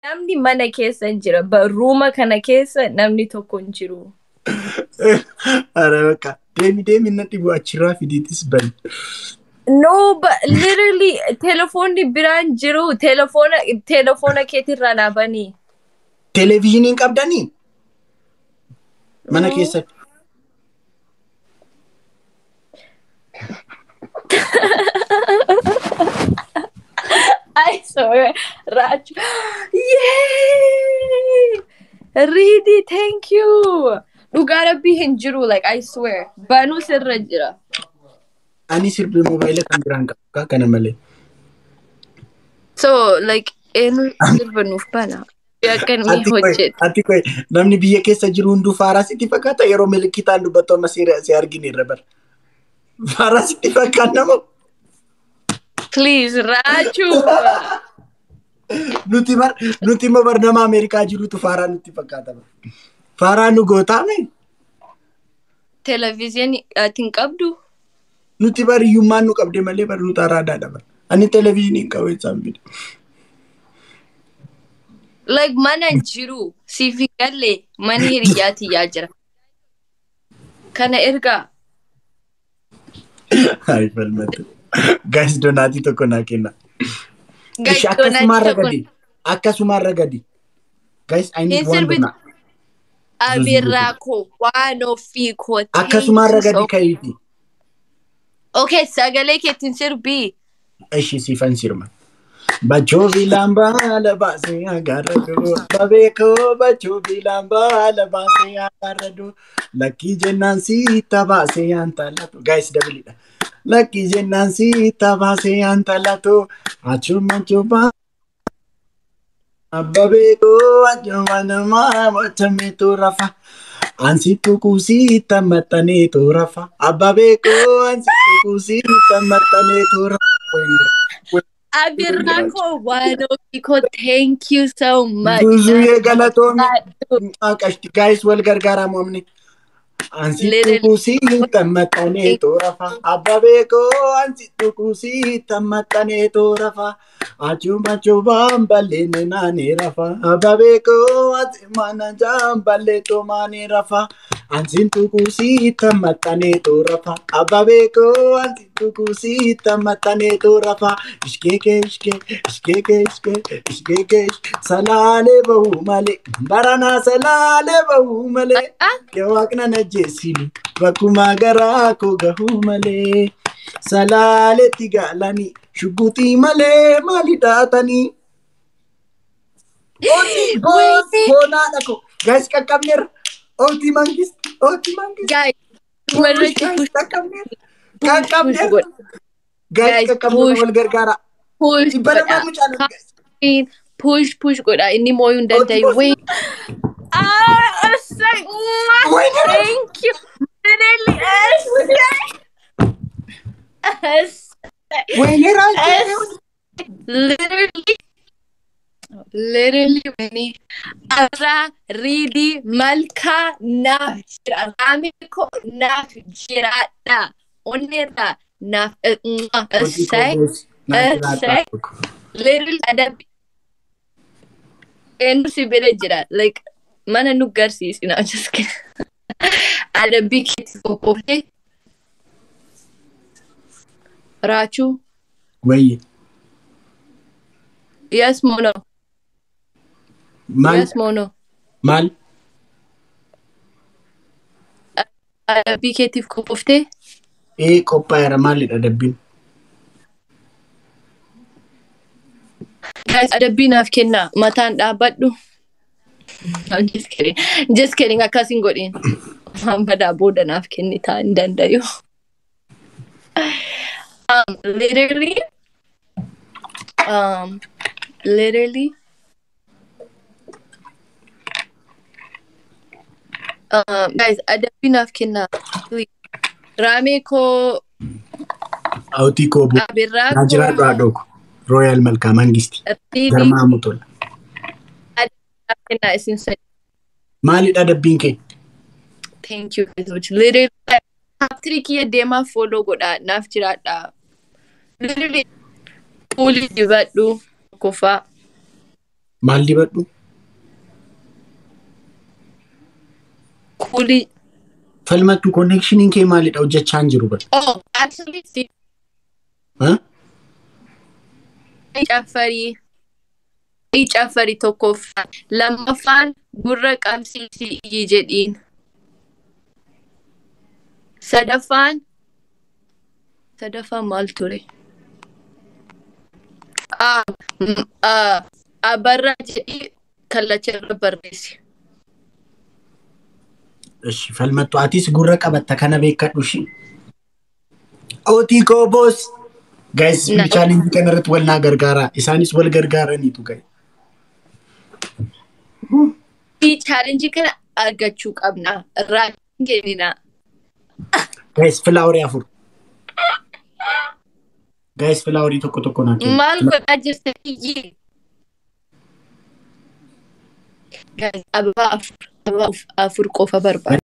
Namni mana keessa hin jira. Rooma kana keessa namni tokko hin jiru. Ara bakka deemi deemi na dhibu achirraa fidiitis bani. No, but literally telefoonni biraan jiru. Telefoona keetirraa naa bani. Televezyiiniin qabdanii? Mana No. keessatti. I swear, Raj. Yay! Ridi, thank you. Dhugaa rabbii hin jiru, like I swear. Banuu sirra jira. Ani sirbi moobaayila kan biraan qabu kana malee. So, like, eenyu sirba nuuf bana? Akka inni Ati koy hojjetu. Ati koy namni biyya keessa jiru hunduu faaraa sitti fakkaata yeroo milikitaan dubbattu amma si argine irra bara. Faaraa sitti fakkaata nama. Please, Raju. Nuti bar nuti immoo bar nama Ameerikaa jirutu faaraa nutti fakkaata bar. Faaraa nu gootaame. Televiziyoonii ati hin qabdu? Nuti bar hiyyummaan nu qabde malee bar nuti araadaadha bar. Ani televizyinii hin qabu isaan fide. Like, mana hin jiru. Siif hin galle mana hiriyyaa tiyyaa jira. Kana ergaa. Ay falmatu. Guys, donaatii tokko naa kenna. Guys, Ishi akkasumarra donaatii tokko. Gadi. Akkasumarra gadi. Guys, I need Hin one sirbitu. donut. Abirraa koo waan ofii koo. Thank Akkasumarra you gadi so. ka'iiti. Okay, sagalee keetiin sirbii. Ishi siifan sirma. Bachoo bilaan baala baasee agarra. Babeekoo bachoo bilaan baala baasee agarra. Lakkii jennaan siita baasee antalatu. Guys, dabilidha. Lakkii jennaan siita baasee antalatu. Achuma chubaa. Abbabeekoo achuma namaa mochameetu rafa. Ansitu kuusiita maxxaneetu rafa. Abbabeekoo ansitu kuusiita maxxaneetu rafa. Abirraa koo waan ofii koo, thank you so much. Zuzuye galatoomi. Qashti guys wal gargaaraa moomni. Ansitu Literally. kuusiita maxxaneetu rafa. Abbabeekoo ansitu kuusiita maxxaneetu rafa. Achuma chubaan balleenne naani rafa. Abbabeekoo ati mana jaan balleetu maani rafa. Ansitu kuusiita maxxaneetu rafa. Abbabeekoo ansitu kuusiita maxxaneetu rafa. Ishkeeke ishke ishkeeke ishke ishkeeke ishke salaalee bahuu malee baranaa salaalee bahuu malee. Ah, Waaqna na jeessini bakkuma garaa koo gahuu malee salaaletti gaalanii shugguxii malee maali dhaatanii. Ooti boos Wait. boonaadha ko guys qaqqabneerra ooti mangist ooti mangist Guys, push warratti guys push qaqqabneerra push qaqqabneerra godha. Guys Guys, qaqqabneerra push wal gargaara push dhibba godha. lamaa nu caalu guys. Push push godha. Inni mooyuu hin Ooti danda'u. boos. Wait. Ah, it's like, mwah, Wayne thank you. Literally, S wayne raachee S literally, literally, Winnie. Abra, Ridi, Malka, naaf jira. Raame koo naaf jiraadha. Onneerraa naaf Ooti koo essay boos naa essay jiraadha. Literally adabbi eenyu si bira jira, like mana nu garsiisi. No, just kidding. Adabbii keetti qophooftee, Raachuu? Wayye. Yes mono. Maal? Yes mono. Maal? Adabbii keetiif qophooftee? Ee, qophaa'eera. Maalidha adabbiin? Guys, adabbii naaf kennaa. Mataan dhaabbadhu. I'm just kidding. Just kidding. Akkas hin godhin. Waan badaa booda naaf kennitaa hin dandayu. Literally, guys, adabbii naaf kennaa. Please. Raamee koo. Awtii koo boo. Abirraa Naa jiraadhu koo. Haadhoo koo. Royal Malkaa Mangisti. Riidii. Garmaamu tola. Adabbii naaf kennaa isin sadi. Maalidha adabbiin kee? Thank you guys so much. Literally, haftiri kiyya deemaa follow godhaa. Naaf jiraadhaa. Literally, fuulli dibadhu. Tokkoffaa. Maal dibadhu? Kuulii. Falmattuu, connectioniin kee maalidha? Hojjechaa hin jiru bara. Oh, actually, si Huh? Caffarii. Caffarii tokkoffaan. Lammaffaan gurra qabsiisii iyyi jedhiin. Sadaffaan maal ture? Ah, ah, abarraa jedhii kallacha irra barreessi. Ishi Falmattuu, atis gurra qabatta kana beekadhu ishii. Ootii koo boos. Guys, challenge kana irratti wal naa gargaaraa. Isaanis wal gargaaraniitu, guys. Challenge kana argachuu qabna. Irraa hin kennina. Guys, flowerii afur. Guys, flowerii tokko tokko naa kennu. Maal godhaa jirta iyyi? Guys, ababaa afur, ababaa afur qofa barbaada.